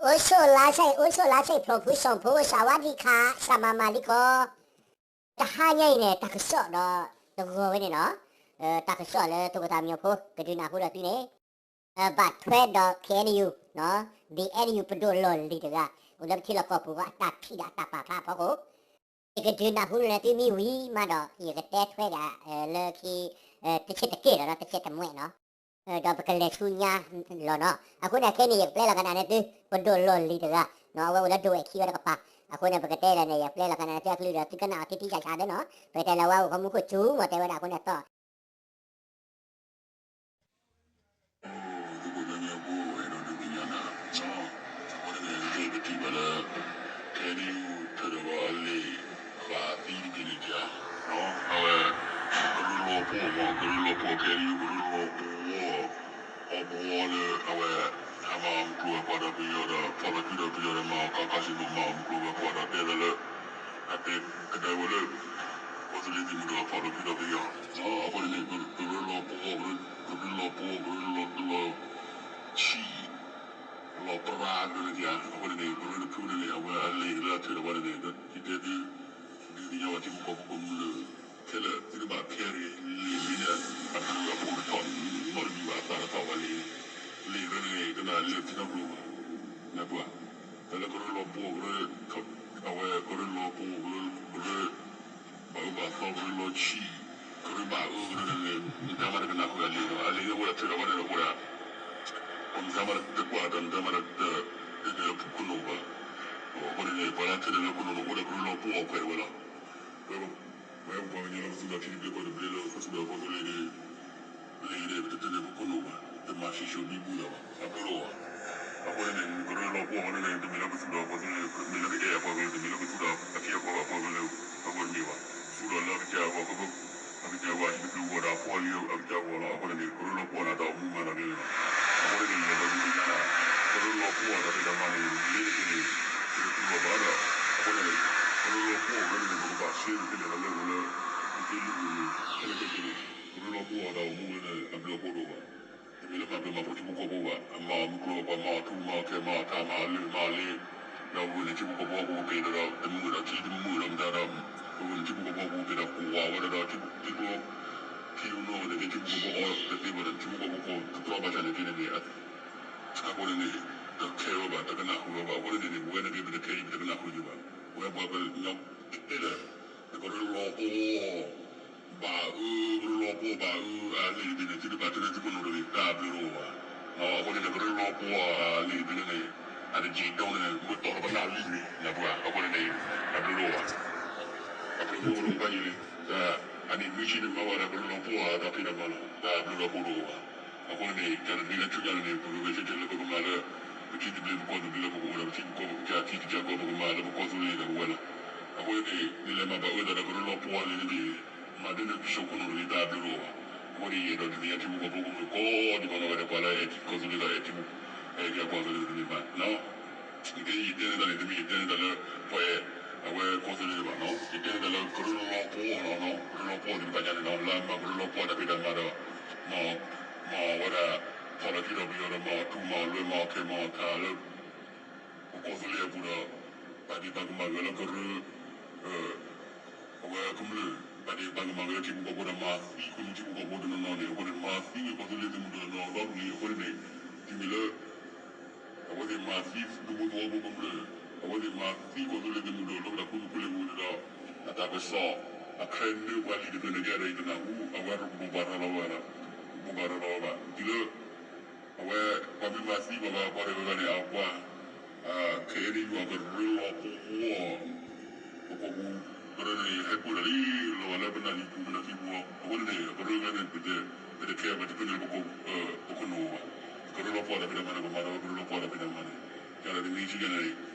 အိၣ်ဆိးလါဆဲး အိၣ်ဆိးလါဆဲး ဖျိဖုၣ်စီၤဖိ စဝးဒံၣ်ခါ စၢ်မၤမၤလံခီ, တဟါညါအံၤန့ၣ် တၢ်ကစီၣ်ဒီးတဂီၤဝဲန့ၣ်နီၤ, တၢ်ကစီၣ်လၢသုးခိၣ်သးမံညီၤဖိ ကဒုးနၢ်ဟူဒီးသုန့ၣ် ဘၣ်ထွဲဒီး ခ့ၣ်အဲၣ်ယူၣ် ဘီၣ်အဲၣ်ယူၣ် ပဒိၣ်လီၢ်လံၤတဂၤ အိၣ်လၢပထံလီၢ်ကီၢ်ပူၤအတၢ်ဖံးဒီးအတၢ်ပာ်ဖျါအဖီခိၣ် ယကဒုးနၢ်ဟူလၢသုမ့ၢ်ဝံၤမးဒီး ယကတဲထွဲဒၣ်လၢခံ တဆံးတက့ၢ်ဒီး တဆံးတမှဲနီၤ, ဒီးပကလဲၤဆူညါလီၤနီၤ. အဃိန့ၣ်ခဲအံၤန့ၣ် ယကပျဲလီၤကနၣ်န့ၢ်သု ပဒိၣ်လီၢ်လံၤတဂၤနီၤ, အဝဲအိၣ်လၢဒိၣ်ဝဲၢ်ခံဝဲတကပၤ, အဃိန့ၣ် ပကတဲလီၤန့ၣ် ယကပျဲလီၤကနၣ်န့ၢ်သုအကလုၢ်ဒီး သုကနၣ်အီၤထံထံဆးဆးသ့နီၤ, ပကတဲလၢဝဲအိၣ်ဃီမူခိၣ်စူၤမီၤတဲဝဲဒၣ်အဃိန့ၣ်အသီ သုးခိၣ်သးမံညီၤဖိ အဲၣ်ဒိးဒုးသ့ၣ်ညါနၤ, အဃိန့ၣ် ပထံၣ်ဘၣ်လၢ ခဲအံၤ ထုးထီၣ်ဘၣ်အလံာ် ဘၣ်သံတက့ၢ်န့ၣ် အဝဲ ကရၢလီၤပှီၢ်မး ကရၢလီၤပှီၢ် ခဲအံၤ ကရၢလီၤပှီၢ် အီၣ်ဘှီလၢအဝဲ ဟးမၤအီၣ်မုၢ်ကျိၤဝဲၤကွာ်ဒီးပယီၤဒီး ဖီၣ်လီၤစုဒီးပယီၤဒီး မၤအီၣ်ကီကီဆံးနီၤ မၤအီၣ်မုၢ်ကျိၤဝဲၤကွာ်ဒီးတဲဝဲလၢ အတဲကဒၢဝဲလၢ ကီၢ်သူလ့ၤသုးမုၢ်ဒိၣ်အဖီၣ်လီၤစုဒီးပယီၤ, အဃိန့ၣ် ကရၢလီၤပှီၢ် ကရၢလီၤပှီၢ် ကရၢလီၤ လီၤဆံး လီၤပြါကရၢန့ၣ် အဃိန့ၣ်န့ၣ် ကရၢတဖုန့ၣ်န့ၣ် အဝဲအလံာ်လၢအထုးထီၣ်ဝဲန့ၣ်န့ၣ် ယတဲသု ဒုးသ့ၣ်ညါဝဲထံဖိကီၢ်ဖိကမျၢၢ် ခဲလၢာ်သုတဘၣ်ခဲအံၤ လံာ်မ့ၢ်န့ၣ် အဘျုးအဖှိၣ်တထီၣ်န့ၣ် နီတမံၤဘၣ် အသၣ်တထီၣ်ဘၣ်လံ, လံာ်တဖုန့ၣ် တမ့ၢ်လၢထံနီၢ်ကျိၤဘၣ်, နၢ်ပၢၢ်, တၢ်လၢကရၢလီၤပှီၢ် ကရၢ အဝဲကရၢလီၤပှီၢ် ကရၢ ကရၢ ဘၣ်အၢဘၣ်သီ ကရၢလီၤဆံး ကရၢဘၣ်အၢကရၢန့ၣ် မတၤမးတကနၣ်ဃုာ်အလံာ်လီၤ, အလံာ်လၢအဝဲအထုးထီၣ်ဝဲန့ၣ်အိၣ်ဒၣ် ပမတၤမးတကွၢ်တၢ် မတၤမးတတဲလၢခိၣ်နူာ်ဘၣ်, အဃိန့ၣ်န့ၣ် ပှၤလၢအထုးထီၣ်လၢခိၣ်နူာ်န့ၣ် အိၣ်ဒီးကရၢလီၤပှီၢ်အခွဲးဝဲလီၤ, ဝဲပပှၤကညီလၢပသူၣ်ထီၣ်ထံတဘျ့ကီၢ်တဘျ့လၢပသူၣ်ထီၣ်ကီၢ်သူလ့ၤန့ၣ် လံာ်န့ၣ် ပတထုးထီၣ်လၢပခိၣ်နူာ်ဘၣ်, တမၤဆံးဆံးဘံဘူလီၤဘၣ်, အဘျုးလီၤဘၣ်, အဃိန့ၣ်န့ၣ် ကရၢလီၤပှီၢ်အဃိန့ၣ်န့ၣ် တမ့ၢ်လၢပသူၣ်ထီၣ်ကီၢ်သူလ့ၤ တမ့ၢ်လၢပအဲၣ်အပှၤကလုာ် တမ့ၢ်လၢပသူၣ်ထီၣ်အခ့အပှၤအပှၤကလုာ် အဃိတမ့ၢ်ဘၣ်, သူၣ်ထီၣ်လၢအကစၢ်အဂီၢ် အကစၢ်ဝဲဟံၣ်တဘျုးဂီၢ်ဒီးအဖီလံအကစၢ်အဂီၢ်လီၤ, အဃိန့ၣ်န့ၣ် ကရၢလီၤပှီၢ်န့ၣ်တၢ်အိၣ်မူမၤတၢ်န့ၣ်လီၤ, အဃိန့ၣ်န့ၣ် ယအဲၣ်ဒိးဒုးသ့ၣ်ညါနၤ ကရၢလီၤပှီၢ်တၢ်ဖံးတၢ်မၤန့ၣ် လ့ၤတက့ၢ်န့ၣ် ပတတူၢ်လိာ်ဘၣ်ဒီး အဃိန့ၣ် ကရၢလီၤပှီၢ်အဃိန့ၣ် ပကဘၣ်ရှဲတသ့လၢၤလၢအိၣ်လၢ ပက့လုၢ်န့ၣ် ခဲလၢာ်ခဲဆ့န့ၣ် ကရၢလီၤပှီၢ်တၢ်အိၣ်မူဝဲန့ၣ် အဘျုးအဖှိၣ်တအိၣ်ဘၣ်, တမ့ၢ်လၢမၤဘျုးမၤဖှိၣ်ထံဖိကီၢ်ဖိဘၣ်, အမၤအီၣ်မုၢ်ကျိၤဝဲၤကွာ် မၤအီၣ်ထူ မၤအီၣ်ခဲ မၤအီၣ်ထး မၤအီၣ်လၢ မၤအီၣ်လ့ၤ ဒီးဝဲန့ၣ်ထံဖိကီၢ်ဖိကပ့ၤဒီး တမုာ်ဒီးထံတမုာ်ဒီးမတၤဒီး ဝဲန့ၣ်ထံဖိကီၢ်ဖိကပ့ၤဒီးကွၢ်ဝဲဒီး ထံကျိ ထံအနီၢ်တက့ၢ် ထံဖိကီၢ်ဖိအီၤတသ့ဘၣ်ဒီး ထံဖိကီၢ်ဖိကတြီဘၣ်ဆၣ်န့ၣ်က့န့ၣ်န့ၣ် အဃိန့ၣ်န့ၣ် တခဲဝဲဘၣ် တကနၣ်ဃုာ်ဝဲဘၣ် အဃိန့ၣ်န့ၣ် ပဝဲန့ၣ်က့ ပတခဲအံၤ ပတကနၣ်ဃုာ်က့ၤဘၣ် ပဝဲပှၤကညီတဲလၢ ကရၢလီၤပှီၢ် ဘၣ်အၢ ကရၢလီၤပှီၢ်ဘၣ်အၢ အလံာ်တဘ့ၣ်န့ၣ် သုတဘၣ်ထုးန့ၢ်သုခိၣ်နူာ်တဂ့ၤ တၢ်ဘျုးတအိၣ်ဘၣ်, အဃိန့ၣ်န့ၣ် ကရၢလီၤပှီၢ်အလံာ်တဘ့ၣ်န့ၣ် အတက့ၢ်ဒိၣ်န့ၣ် မ့ၢ်တီၢ်လီၤပနၢ်လံန့ၣ် နၢ်ပၢၢ် အဃိန့ၣ်န့ၣ် တၢ်ဘျုးတအိၣ်ဘၣ်, အဘျုးတအိၣ်ဘၣ်ယံၤလံ, အနံၣ်နွံဆံန့ၣ် မၤဝဲဒၣ်ကရၢလီၤပှီၢ်အတၢ်ဖံးတၢ်မၤလီၤ တၢ်ဘျုးတအိၣ်ဘၣ်, အဃိန့ၣ်န့ၣ် တၢ်တနံၤလၢဆူညါန့ၣ် ပဂဲၤဆၢထၢၣ်လၢပကမၤလၢ ပထံသဘျ့ပကီၢ်သဘျ့လၢပကအိၣ်ဒီးပထံပကီၢ်ပကစၢ်ထံကစၢ်ကီၢ် ပကမၤလၢပကီၢ်သူလ့ၤဒီးပဝဲလီၤ, အဃိန့ၣ်န့ၣ် နလဲၤမၤဘၣ်အၢသးဒီးကရၢလီၤပှီၢ်န့ၣ်တဘ့ၣ် မၤဒ်န့ၣ်ဆိခိၣ်နူာ်တဂ့ၤ တၢ်ဘျုးတအိၣ်ဘၣ်, အဃိန့ၣ် ယအဲၣ်ဒိးဒုးသ့ၣ်ညါထံဖိကီၢ်ဖိကမျၢၢ်ကိးဒံးဘၣ်နီၤ ဝဲဒၣ်ပှၤလၢအဲၣ်ထံကီၢ်သူလ့ၤဒီးအဲၣ်ထံ အဲၣ်ကီၢ်သူလ့ၤတမ့ၢ်ဘၣ် ယတဲ ယတဲန့ၢ်တၢ်န့ၣ် တမ့ၢ်ယတဲန့ၢ်တၢ်လၢ ပှၤအဲၣ် အဝဲကီၢ်သူလ့ၤဘၣ်နီၤ, ယတဲန့ၢ်တၢ်လၢကရၢလီၤပှီၢ်နီၤ, ကရၢလီၤပှီၢ်သ့ၣ်တဖၣ်ညါန့ၣ်နီၤ လၢအမၤကရၢလီၤပှီၢ်တၢ်ဖံးတၢ်မၤဒီး မၤ မၤဝဲဒၣ် ဖီၣ်လီၤစုဒီးပယီၤဒီး မၤအီၣ်ထူ မၤအီၣ်လွဲ မၤအီၣ်ခဲ မၤအီၣ်ထးလၢ ပကီၢ်သူလ့ၤအပူၤဒီး ပာ်ဒ့ၣ်ပာ်ကမၣ်က့ၤလၢကရၢ အဝဲကမျၢၢ် ပာ်ဒ့ၣ်ပာ်ကမၣ်က့ၤလၢထံဖိကီၢ်ဖိဒီး မၤသံကွံာ်ထံဖိကီၢ်ဖိတနီၤနီၤန့ၣ် အဃိန့ၣ် မၤသံကွံာ်ကီၢ်သူလ့ၤသုးမုၢ်ဒိၣ်နီၤဒီဒူၣ်လံ အဃိန့ၣ်န့ၣ် တုၤမ့ၢ်လၢ အဝဲသ့ၣ်မၤသံဒူဖိသဝီဖိကမျၢၢ်, အဝဲသ့ၣ်မၤသံကီၢ်သူလ့ၤသုးမုၢ်ဒိၣ်လၢပတၢ်ခူသူၣ်ခူလ့ၢ်ပူၤန့ၣ်ဒီး အတၢ်ကစီၣ် အခဲအံၤန့ၣ်ပှၤလံာ်တဖျၢၣ်န့ၣ် ကဲဒီးယတနၢ်ဟူ အဝဲဘိးဘၣ်ရၤလီၤဝဲဒၣ်, ဘိးဘၣ်ရၤလီၤဝဲဘၣ် တုၤလၢ အဝဲ ပှၤမ့ၢ်မၤသံပှၤဘၣ်ပှၤတဂၤဂၤန့ၣ် အပှၤ ခဲအံၤန့ၣ် ယွၤကရၢလီၤပှီၢ် ပကီၢ်ပူၤ ကရၢန့ၣ် ဟဲပၢၢ်ထီၣ်လံ လီၤဂာ်လၢပနၢ်လံၤပူၤ ပနၢ်ခံပူၤလီၤ. အဃိန့ၣ်န့ၣ် ကရၢန့ၣ် ပတ ပတခဲ ပတပၢၢ်န့ၣ် ပခိၣ်နူာ်ဘၣ်. ကရၢလီၤပှီၢ်တၢ်ဖံးတၢ်မၤန့ၣ် ပမၤထီၣ်ဝဲကရၢလီၤပှီၢ်တၢ်ဖံးတၢ်မၤန့ၣ် ယၤဒီးတနံၤဆံယၤန့ၣ်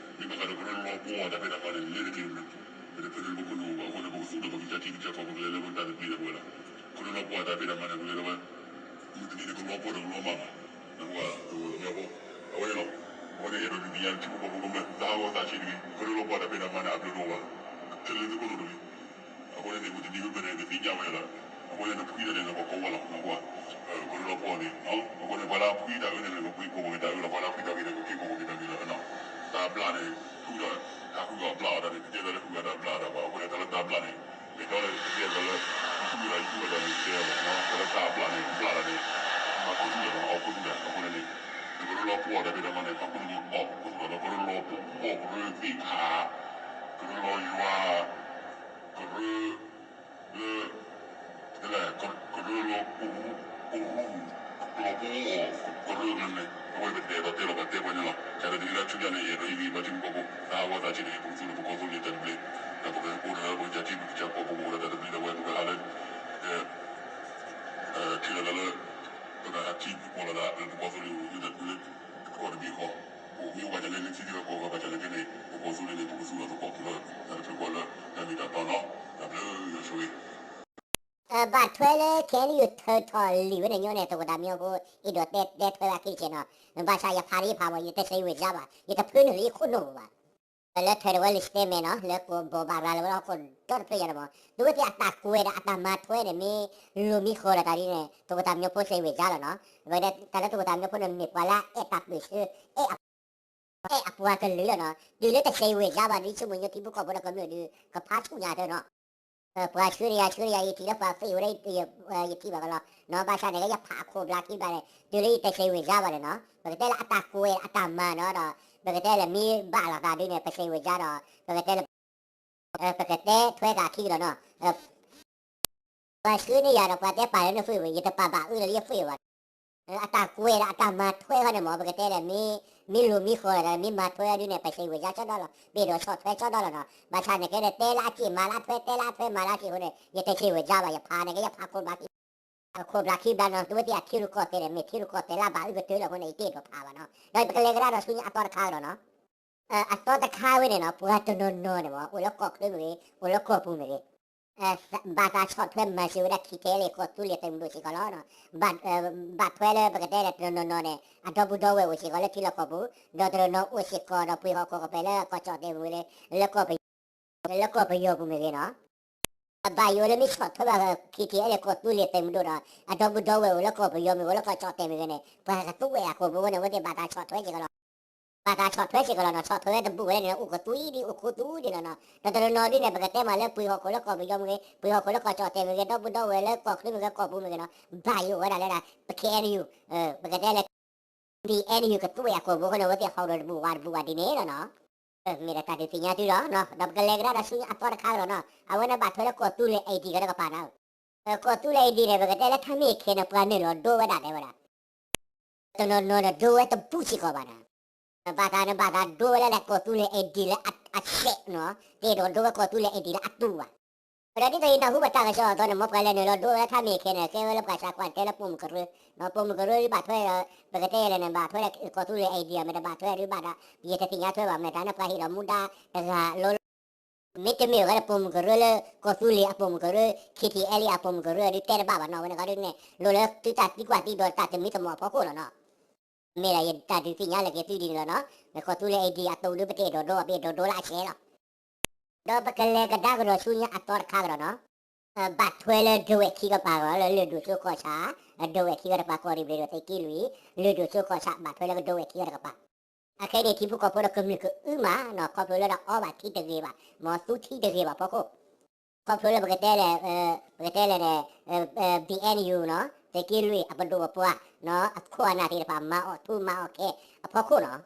မ့ၢ်ဘၣ်ဃးဒီးကရၢလီၤပှီၢ်တၢ်ဖံးတၢ်မၤန့ၣ် လ့ၤတက့ၢ် ပတပၢၢ်န့ၣ် ပခိၣ်နူာ်ဘၣ်. အဃိန့ၣ် ပကသူၣ်ထီၣ်ပကစၢ်ထံကစၢ်ကီၢ် ပကလဲၤလၢပတၢ်သဘျ့ဒီးပဝဲလီၤ. ကရၢလီၤပှီၢ်တၢ်ဖံးတၢ်မၤန့ၣ် ပလဲၤလၢဝဲ မုၢ်တနံၤန့ၣ် ကလီၤပှီၢ်ဒီးကလီၤမၢ်ဘၣ်. နကွၢ် အဝဲလီၤ. အဝဲန့ၣ် အဲၣ်ဒိးဒုးသ့ၣ်ညါထံဖိကီၢ်ဖိကမျၢၢ် သးဂီၤသးဆံးတဂ့ၤ. ကရၢလီၤပှီၢ်တၢ်ဖံးတၢ်မၤန့ၣ် အဘျုးတအိၣ်ဘၣ်. ခဲလၢာ်သုခိၣ်နူာ်တဂ့ၤ. အဃိန့ၣ်န့ၣ် မုၢ်တနံၤမ့ၢ်ပှဲၤန့ၣ် ကသ့ၣ်ညါဝဲလီၤ. အဃိန့ၣ် နဖှံတၢ်န့ၣ် နကကိးဝဲလီၤ. နကွၢ် ကရၢလီၤပှီၢ်န့ၣ် အဃိန့ၣ် ပှၤလၢအဖှံတၢ်အၢန့ၣ် နကဖှံကိးပှၤက့ၤတၢ်အၢလီၤ. ပှၤလၢအဖှံတၢ်ဂ့ၤန့ၣ် ကက့ၤကိးပှၤက့ၤတၢ်ဂ့ၤလီၤ. ဘျးန့ၣ် ဃုဒီး ဟးဃုအီၤဘျးအီၤတၢ်န့ၣ် တတဲသးလၢဃုဂၤတၢ်ဘျးတၢ်ဘၣ် အဃိန့ၣ် တၢ်လၢတၢ်ဘျးန့ၣ် မ့ၢ်ဒီးလၢတတဲသးလၢ ယဃုဂၤတၢ် ယဃုဂၤတၢ်န့ၣ် တဲဘၣ်နီၤ တၢ်လၢတၢ်ဘျးန့ၣ် ဘျးတၢ်န့ၣ် မၤခူသူၣ်တၢ်နီၤ အီၣ်ခူသူၣ်တၢ် အဃိန့ၣ်န့ၣ် နကရၢလီၤပှီၢ်တၢ်ဖဲတၢ်မၤန့ၣ် မၤခူသူၣ် အီၣ်ခူသူၣ်တၢ်နီၤ ကရၢလီၤပှီၢ် ကရၢသ့ၣ်ခါ ကရၢလီၤယွၤ ကရၢ လၢ တဲလဲၣ် ကရၢလီၤပှီၢ် ကရူၢ် လီၤပှီၢ် ကရၢန့ၣ် အဝဲပတဲဒီးတဲလီၤပှၤတဲပှၤန့ၣ်လီၤ တၢ်တဒ်လၢဆူညါန့ၣ် ယအဲၣ်ဒိးယဂံၢ်ဘါထံဖိကီၢ်ဖိ သးဟးဂီၤသးဆံးန့ၣ် ပကသူၣ်လၢပကီၢ်သူလ့ၤတၢ်တဘျ့ ဒီးပကအိၣ်ဒီးပကစၢ်ထံပကစၢ်ကီၢ်ပကအိၣ်ဒီးတၢ်တဘျ့ဒီးဝဲပကဟးလၢ ကဲ ထံၣ်လိာ်သးလၢ ပကဟးထံၣ်ပကီၢ်လိာ်သးလၢပကီၢ်သူလ့ၤအိၣ်လၢ ကီၢ်တဘ့ၣ်ဃီ ပမ့ၢ်အိၣ်ဘၣ်စၢၤလၢလၢထံသ့ၣ်တဖၣ်ကီၢ်ဂၤဘၣ်စၢၤလၢကဲန့ၣ် ပကီၢ်သူလ့ၤန့ၣ် ပကသူၣ်လီၤသကိးလၢ တၢ်တဖျၢၣ်ဃီလၢ တၢ်မ့ၢ်တၢ်တီနီၤ တၢ်ဘျုးယွၤဆိၣ်ဂ့ၤ ဘၣ်ထွဲလၢ ခဲအံၤ ယထၢထီၣ်လံာ်ဝဲန့ၣ်ညီန့ၣ် သကိးတၢ်မံအီဖိ အဲၣ်ဒိးတဲတဲထွဲဘၣ်ခံတစဲးနီၤ, ဘၣ်ဆၣ်ယဖးဒ်ယဖးမး ယတစဲးဝဲၢ်စါဘၣ် ယတဖျါန့ၢ်လၢယခိၣ်နူာ်ဘၣ်. လၢထၢဒီးဝဲလံာ် statement နီၤ လၢကဘိးဘၣ်ရၤလီၤဝဲလၢဟီၣ်ခိၣ်ဒီတဖျၢၣ်ညါန့ၣ်မး ဒ်ဝဲသ့ၣ်အတၢ်ကွဲးဒီးအတၢ်မၤထွဲန့ၣ် မ့ၢ်လိၤမံဃီၤဒီးတၢ်ဒ်န့ၣ် သကိးတၢ်မံအီဖိစဲးဝဲၢ်စါလီၤနီၤ, တၢ်လၢသကိးတၢ်မံအီဖိန့ၣ်မ့ၢ်ပှၤလၢအအဲၣ်တၢ်ပၢၢ်ဆၢ အဲၣ်အပှၤကလုာ်လီၤနီၤ, တုၤလၢတစဲးဝဲၢ်စါဘၣ်ဒီး ဆိကမိၣ်ညီထံဖိကီၢ်ဖိဒီးကမျၢၢ်ဒီး ကဖးဆူၣ်ညါတၢ်နီၤ ပှၤဆှၢန့ၢ်ယၤဆှၢန့ၢ်ယၤ ယထံၣ်လၢပှၤသ့ၣ်ဝဲဒၣ် ယထံၣ်ဘၣ်ကလီၤနီၤ, ဘၣ်ဆၣ်န့ၣ် ယဖးအခိၣ်ဘျးခံဘျးန့ၣ် တုၤလၢယတစဲးဝဲၢ်စါဘၣ်န့ၣ်နီၤ, ပကတဲလၢအတၢ်ကွဲးအတၢ်မၤနီၤဒီး ပကတဲလၢမ့ၢ်ဘၣ်လိာ်သးဒ်န့ၣ် ပစဲးဝဲၢ်စါဒီး ပကတဲလၢ ပကတဲထွဲသးခံကဒီးနီၤ ပှၤဆှၢန့ၢ်ယၤဒီးပှၤတဲပာ်လၢန Facebook ယတပာ်ဘၣ်အၢလၢယ Facebook ဘၣ်, အတၢ်ကွဲးဒီးအတၢ်မၤထွဲဃီန့ၣ်မး ပကတဲလၢ မ့ၢ်လိၤမံဃီၤဒီး မ့ၢ်မၤထွဲဒ်န့ၣ် ပစဲးဝဲၢ်စါဆီဒီလီၤ, ပအဲၣ်ဒိးဆီၣ်ထွဲဆီဒီလီၤနီၤ, ဘၣ်ဆၣ်န့ၣ်ကဲဒီး တဲလၢအစ့ၣ်မၤလၢအထွဲ တဲလၢအထွဲမၤလၢအစ့ၣ်အဃိန့ၣ် ယတစဲးဝဲၢ်စါဘၣ် ယဖးန့ၣ်ကဲ ယဖးခိၣ်ဘျးခံ အခိၣ်ဘျးခံဘျးနီၤ, ဒ်ဝဲသ့ၣ်အထံရူၢ်ကီၢ်သဲးန့ၣ် မ့ၢ်ထံရူၢ်ကီၢ်သဲးလၢဘၣ်အုၣ်ကတၢၢ်လီၤအဃိန့ၣ် ယတအဲၣ်ဒိးဖးဘၣ်နီၤ, ဒီးပကလဲၤကဒါဒီးဆူညါအသီတခါကဒီးနီၤ အသီတခါဝဲန့ၣ်နီၤ ပှၤတနီၤနီၤန့ၣ်မး အိၣ်လၢကီၢ်ချၢမ့ၢ်ဂ့ၤ အိၣ်လၢကီၢ်ပူၤမ့ၢ်ဂ့ၤ ဘၣ်တၢ်ဆီၣ်ထွဲမၤစၢၤဝဲဒၣ် KTLA ကီၢ်သူလ့ၤသုးမုၢ်ဒိၣ်စ့ၢ်ကီးလီၤ. ဘၣ်ထွဲလၢပကတဲလၢတနီၤနီၤန့ၣ် အဒီပုၢ်ဒီဝဲၢ်အိၣ်စ့ၢ်ကီးလၢထံလီၢ်ကီၢ်ပူၤ, ဒီးတနီၤနီၤအိၣ်စ့ၢ်ကီးဒီးပှ့ၤဟီၣ်ခိၣ်ကပၤလၢကီၢ်ကၠီၣ်တဲာ်မ့ၢ်ဂ့ၤ, လၢကီၢ်ပယီၤပူၤမ့ၢ်ဂ့ၤနီၤ ဘၣ်ယိၣ်လၢမ့ၢ်ဆီၣ်ထွဲဘၣ် KTLA ကီၢ်သူလ့ၤသုးမုၢ်ဒိၣ်ဒီး အဒီပုၢ်ဒီဝဲၢ်အိၣ်လၢကီၢ်ပယီၤမ့ၢ်ဂ့ၤ လၢကီၢ်ကၠီၣ်တဲာ်မ့ၢ်ဂ့ၤန့ၣ် ပှၤကသူဝဲၢ်အခိၣ်ပူၤဝဲန့ၣ် အဝဲသ့ၣ်ဘၣ်တၢ်ဆီၣ်ထွဲစ့ၢ်ကီးလီၤ. ဘၣ်တၢ်ဆီၣ်ထွဲစ့ၢ်ကီးလီၤနီၤ, ဆီၣ်ထွဲဝဲတဘူးဝဲန့ၣ် အိၣ်ကသူအံၤဒ်အိၣ်ခူသူဒ်လီၤနီၤ, ဒီးတနီၤနီၤဒ်န့ၣ် ပကတဲမးလၢပှ့ၤဟီၣ်ခိၣ်လၢကီၢ်ပယီၤမ့ၢ်ဂ့ၤ, ပှ့ၤဟီၣ်ခိၣ်လၢကီၢ်ကၠီၣ်တဲာ်မ့ၢ်ဂ့ၤ, ဒီပုၢ်ဒီဝဲၢ်လၢကီၢ်ချၢမ့ၢ်ဂ့ၤ ကီၢ်ပူၤမ့ၢ်ဂ့ၤနီၤ, ဘၣ်ယိၣ်ဝဲဒၣ်လၢဒၣ် ပ KNU ပကတဲလၢ BNU ကသူဝဲၢ်အခိၣ်ပူၤအဃိန့ၣ် အဝဲသ့ၣ်ဟီၣ်ဒီးတဘူးဝးတဘူးဝးဒ်န့ၣ်လီၤနီၤ, မ့ၢ်ဒၣ်တၢ်ဒုးသ့ၣ်ညါသုလီၤ, ဒီးပကလဲၤကဒါဒီးဆူညါအသီတခါကဒီးနီၤ, အဝဲန့ၣ်ဘၣ်ထွဲလၢကီၢ်သူလ့ၤ ID ကဒီးကပၤနီၤ, ကီၢ်သူလ့ၤ ID န့ၣ် ပကတဲလၢထါမ့ၢ်ခဲန့ၣ် ပှၤနုာ်လီၤဒိဝဲဒၣ်တဲဝဲဒၣ် တနီၤနီၤန့ၣ်ဒိဝဲတဘူးစ့ၢ်ကီးဘၣ်နီၤ, ဘၣ်သးန့ၣ် ဘၣ်သးဒိဝဲလၢလၢကီၢ်သူလ့ၤ ID လၢအစဲးနီၤ, တအဲၣ်ဒိးဒိဝဲကီၢ်သူလ့ၤ ID လၢအတူၢ်ဘၣ်, ဒီးဒ်သိးယနၢ်ဟူဘၣ်တၢ်ကစီၣ်အသိးန့ၣ် မ်ပှၤလဲၤနုာ်လီၤဒိဝဲလၢထါမ့ၢ်ခဲန့ၣ် ကဲဝဲလၢပှၤစးကွၢ်တဲလၢပိာ်မုၣ်ကရၢ, ပိာ်မုၣ်ကရၢဒ်ဘၣ်ထွဲဒီး ပကတဲလဲၣ်န့ၣ် ဘၣ်ထွဲလၢကီၢ်သူလ့ၤ ID မ့ၢ်တဘၣ်ထွဲဒ်ဘၣ်ဒီး ယတသ့ၣ်ညါထွဲဘၣ် မ့ၢ်တၢ်န့ၣ်ပှၤဟ့ၣ်လီၤမူဒါတဂၤလီၤ မ့တမ့ၢ်ဝဲဒၣ်ပိာ်မုၣ်ကရၢလၢ ကီၢ်သူလ့ၤအပိာ်မုၣ်ကရၢ KTLA အပိာ်မုၣ်ကရၢဒ်တဲတဘၣ်ဘၣ်နီၤ, ဝဲန့ၣ်ခီဒ်န့ၣ် လိၣ်လၢသုတၢ်သံကွၢ်သံဒိးတၢ်သမံသမိးအဖီခိၣ်လီၤနီၤ, မ့ၢ်ဒၣ်ယတၢ်ဒုးသ့ၣ်ညါလၢက့ၤသုဒ်န့ၣ်လီၤနီၤ, ကီၢ်သူလ့ၤ ID အတူၢ်ဒ်ပတအဲၣ်ဒိးဒိ ပအဲၣ်ဒိးဒိလၢအစဲးလီၤ ဒီးပကလဲၤကဒါကဒီးဆူညါအသီတခါကဒီးနီၤ, ဘၣ်ထွဲလၢဒဝဲၢ်ခံကပၤကဒီးလၢလၢၢ်ဒိၣ်စိကီၢ်ဆၣ်, ဒဝဲၢ်ခံကပၤကီၢ်ရ့ၣ်ဘျ့ၣ်ဒိၣ်သုးက့လွံၢ်, လၢၢ်ဒိၣ်စိကီၢ်ဆၣ် ဘၣ်ထွဲလၢကဒဝဲၢ်ခံကပၤ, အခဲအံၤန့ၣ် ထံဖိကီၢ်ဖိဒီးကမျၢၢ်ကအုမးနီၤ, ခီဖျိလၢဒၣ်အီဘၣ်ထံတဂ့ၤဘၣ်, မ်သူထံတဂ့ၤဘၣ်ဖီခိၣ်, ခီဖျိလၢပကတဲလဲၣ်, ပကတဲလဲၣ်န့ၣ်, BNU နီၤ, သုးက့လွံၢ်အပဒိၣ်အပှၢ်, အခိၣ်အနၢ်သ့ၣ်တဖၣ် မၤအီၣ်ထူမၤအီၣ်ခဲအဖီခိၣ်နီၤ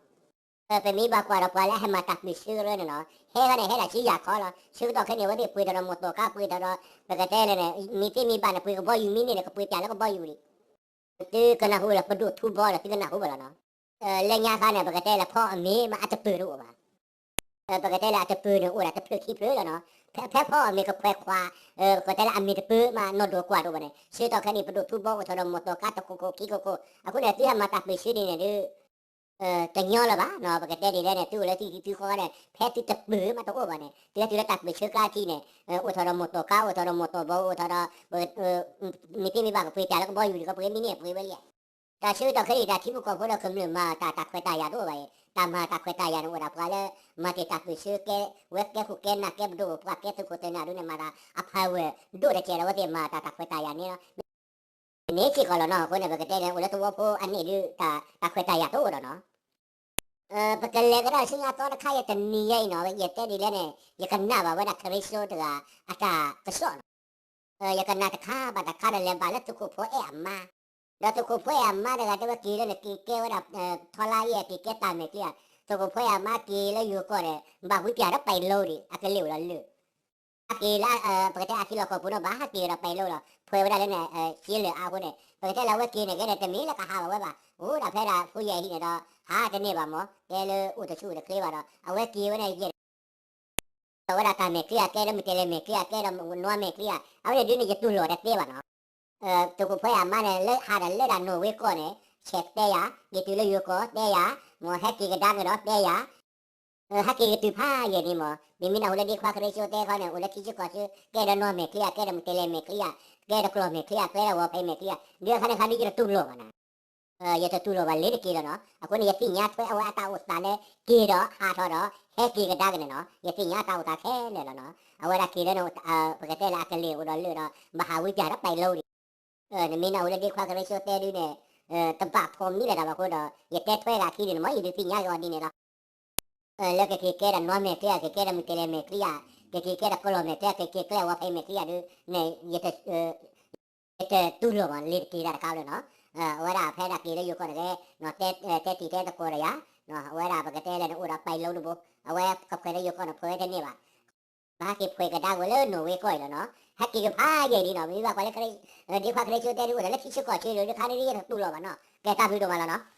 ပမ့ၢ်ဘၣ်ကွၢ်ဒီးပှၤလၢအဟဲမၤတၢ်ပၢၢ်ဆၢကရၢန့ၣ်နီၤ, ဟဲခါန့ၣ် ဟဲဒၣ်ဆံယၤခီလီၤ, ဆၢကတီၢ်ခဲအံၤန့ၣ် အဝဲသ့ၣ်ပှ့ၤထီၣ်ဒီးမိၢ်တီၢ်ကါ ပှ့ၤထီၣ်ဒီး, ပကတဲလဲၣ်န့ၣ်, မ့ၢ်သ့မ့ၢ်ဘၣ်န့ၣ် ပှ့ၤကဘီယူၤမ့ၢ်န့ၣ်န့ၣ် ကပှ့ၤပၠးလၢကဘီယူၤဒံး, သုကနၢ်ဟူလၢပဒိၣ်ထူဘီဒီး သုကနၢ်ဟူဘၣ်လီၤနီၤ, လၢညါခါန့ၣ် ပကတဲလၢဖီအီၣ်မ့ၤမးအတပၢၢ်တအိၣ်ဘၣ် ပကတဲလၢအတပၢၢ်န့ၣ် အိၣ်ဒၣ်တဖျၢၣ်ခံဖျၢၣ်လီၤနီၤ, ဖဲဖီအီၣ်မ့ၤကခွဲးခွါ, ပကတဲလၢအမ့ၤတပၢၢ်မး နီၢ်ဒိၣ်ကွၢ်တအိၣ်ဘၣ်န့ၣ်, ဆၢကတီၢ်ခဲအံၤန့ၣ် ပဒိၣ်ထူဘီအိၣ်ထီၣ်ဒီးမိၢ်တီၢ်ကါတခိၣ်ခိၣ်ခံခိၣ်ခိၣ်, အဃိန့ၣ် သုဟဲမၤတၢ်ပၢၢ်ဆၢဒ်န့ၣ်ဒီး တညီလၢၤဘၣ်နီၤ, ပကတဲဒ်လဲၣ်န့ၣ် သုအိၣ်လၢသုဟံၣ်သုဃီန့ၣ် ဖဲသုတပၢၢ်မးတအိၣ်ဘၣ်န့ၣ် သုဟဲတုၤလၢတၢ်ပၢၢ်ဆၢကျါထံးန့ၣ်, အိၣ်ထီၣ်ဒီးမိၢ်တီၢ်ကါ အိၣ်ထီၣ်ဒီးမိၢ်တီၢ်ဘီ အိၣ်ထီၣ်ဒီး မ့ၢ်သ့မ့ၢ်ဘၣ်ကပှ့ၤပၠးလၢကဘီယူၤဒံး ကပှ့ၤမ့ၢ်န့ၣ် ပှ့ၤဝဲလံဧါ, တၢ်ဆၢကတီၢ်ခဲအံၤ တၢ်ထံဖိကီၢ်ဖိဒီးကမျၢၢ်မၤတၢ် တၢ်ခွဲးတၢ်ယာ်တအိၣ်ဘၣ်အံၤ, တၢ်မၤတၢ်ခွဲးတၢ်ယာ်န့ၣ် အိၣ်ဒၣ်ပှၤလၢ မၤတ့ၢ်တၢ်ပၢၢ်ဆၢကဲ ဝဲကဲခိၣ်ကဲနၢ်ကဲပဒိၣ်ပှၢ်ကဲသုးခိၣ်သုးနၢ်ဒ်န့ၣ် မၤတၢ်အဖးဝဲၢ်ဒိၣ်တကဲးဒီး အဝဲသ့ၣ်မၤတၢ်တၢ်ခွဲးတၢ်ယာ်န့ၣ်လီၤ န့ၣ်စ့ၢ်ကီးလီၤနီၤ, အဃိန့ၣ် ပကတဲန့ၣ် အိၣ်လၢသဝီဖိအန့ၣ်ဒုး တၢ်ခွဲးတၢ်ယာ်တအိၣ်ဒီးနီၤ, ပကလဲၤကဒါဆူညါသီတခါ ယတနံၤယဲအံၤနီၤ ယတဲဒ်လဲၣ်န့ၣ် ယကနၣ်ဘၣ်ဝဲဒၣ်ခရံစိတဂၤ အတၢ်ကစီၣ်နီၤ. ယကနၣ်တခါဘၣ်တခါဒီးလဲၤဘၣ်လၢသုးခိၣ်ဖိအဲၣ်အမါ, ဒီးသုးခိၣ်ဖိအဲၣ်အမါတဂၤတဲဝဲက့ၤလၢန့ၣ် က့ၤကဲဝဲဒၣ် ထီလါအံၤ က့ၤကဲတၢ်မဲာ်ချံဧါ, သုးခိၣ်ဖိအဲၣ်အမါက့ၤလၢယိၤကီၢ်န့ၣ် ဘၣ်ဝံပၠးဒီးပာ်လီၤဒံး အကလ့ၣ်အိၣ်ဒီးလၢၢ် ဟဲက့ၤလၢ ပကတဲအခံလီၢ်ကီၢ်ပူၤနီၤ ဘၣ်ဟဲက့ၤဒီးပာ်လီၤဒီး ဖှဲးဝဲဒၣ်လၢန့ၣ် က့လၢာ်အါအဃိန့ၣ် ပကတဲလၢအဝဲက့ၤန့ၣ်ကဲန့ၣ် တမ့ၢ်လၢကဟးဘၣ်ဝဲဘၣ်, အိၣ်ဒၣ်ဖဲဒၣ်ဖိယဲၢ်ဟံၣ်န့ၣ်ဒီး ဟးတန့ၢ်ဘၣ်မး တဲလၢအိၣ်တဆူၣ်အိၣ်တချ့ဘၣ်ဒီး အဝဲက့ၤဝဲန့ၣ်ယဲၢ် ဒီးဝဲဒၣ်တၢ်မဲာ်ချံဧါ ကဲဒီးမုၢ်တဲၤလဲၤမဲာ်ချံဧါ ကဲဒီးနွံမဲာ်ချံဧါ အဝဲန့ၣ်ဒ်န့ၣ် ယတူၢ်လိာ်တသ့ဘၣ်နီၤ. သုးခိၣ်ဖိအဲၣ်အမါန့ၣ် လၢဟးဒီးလၢဒၣ်နီၣ်ဝ့ကီၢ်န့ၣ် ဆဲးတဲယၤ, က့ၤတုၤလၢယိၤကီၢ်တဲယၤ, မ်ဟဲက့ၤကဒါက့ၤဒီးတဲယၤ, ဟဲက့ၤကတုၤဖးယဲၢ်န့ၣ်မး မ့မ့ၢ်နၢ်ဟူလၢဒ့ခွါခရံစိတဲခီန့ၣ် အိၣ်လၢထံဆၢကီၢ်ဆၢ ကဲဒီးနွံမဲာ်ချံဧါ ကဲဒီးမုၢ်တဲၤလဲၤမဲာ်ချံဧါ ကဲဒီးကျီၢ်မဲာ်ချံဧါ ကဲဒီးဝီၤဖံးမဲာ်ချံဧါ ဒ်အခါန့ၣ်ခါဒ်ယတတူၢ်လိာ်ဘၣ်နီၤ. ယတတူၢ်လိာ်ဘၣ်လ့ၤတက့ၤလီၤနီၤ. အဃိန့ၣ်ယသ့ၣ်ညါထွဲအဝဲအတၢ်အိၣ်သးလၢ က့ၤဒီးဟးထီၣ်ဒီး ဟဲက့ၤကဒါက့ၤန့ၣ်နီၤ. ယသ့ၣ်ညါအတၢ်အိၣ်သးခဲလၢာ်လီၤနီၤ. အဝဲဒၣ်က့ၤလၢန့ၣ် ပကတဲလၢအကလ့ၣ်အိၣ်ဒီးလၢၢ်ဒီး ဘၣ်ဟးဝံပၠးဒီးပာ်လီၤဒံး နမ့ၢ်နၢ်ဟူလၢဒ့ခွါခရံစိတဲဒ်န့ၣ် တဘၣ်ဖီမံလၢၤတၢ်ဘၣ်အဃိဒီး ယတဲထွဲဂၤခံဒ်န့ၣ်မး ယဒုးသ့ၣ်ညါက့ၤအီၤဒ်န့ၣ်လီၤ. လၢကက့ၤကဲဒီးနွံမဲာ်ချံဧါ ကက့ၤကဲဒီးမုၢ်တဲၤလဲၤမဲာ်ချံဧါ ကက့ၤကဲဒီးကလီၢ်မဲာ်ချံဧါ ကက့ၤကဲဒီးဝီၤဖံးမဲာ်ချံဧါဒ်န့ၣ် ယတတူၢ်လိာ်ဘၣ်လ့ၤတက့ၤတၢ်တခါလၢာ်နီၤ. အဝဲဒၣ်ဖဲဒၣ်က့ၤလၢယိၤကီၢ်န့ၣ် တဲတဲတံၤတဲသကိးဒီးယၤ အဝဲဒၣ်ပကတဲလဲၣ်န့ၣ်အိၣ်ဒီးပာ်လီၤတဘိ အဝဲကဖှဲးလၢယိၤကီၢ်န့ၣ် ဖှဲးဝဲတန့ၢ်ဘၣ် ဘၣ်ဟဲက့ၤဖှဲးကဒါဝဲလၢနီၣ်ဝ့ကီၢ်အံၤလီၤနီၤ. ဟဲက့ၤကဖးယဲၢ်ဒ်နီၤ မ့ၢ်ဘၣ်ကွၢ်လၢ ဒ့ခွါခရံစိတဲဒ်အိၣ်ဒီးလၢထံဆၢကီၢ်ဆၢဒီး တခါန့ၣ်ဒ်ယတတူၢ်လိာ်ဘၣ်နီၤ. ကဲတၢ်ဘျုးဒိၣ်မးလီၤနီၤ.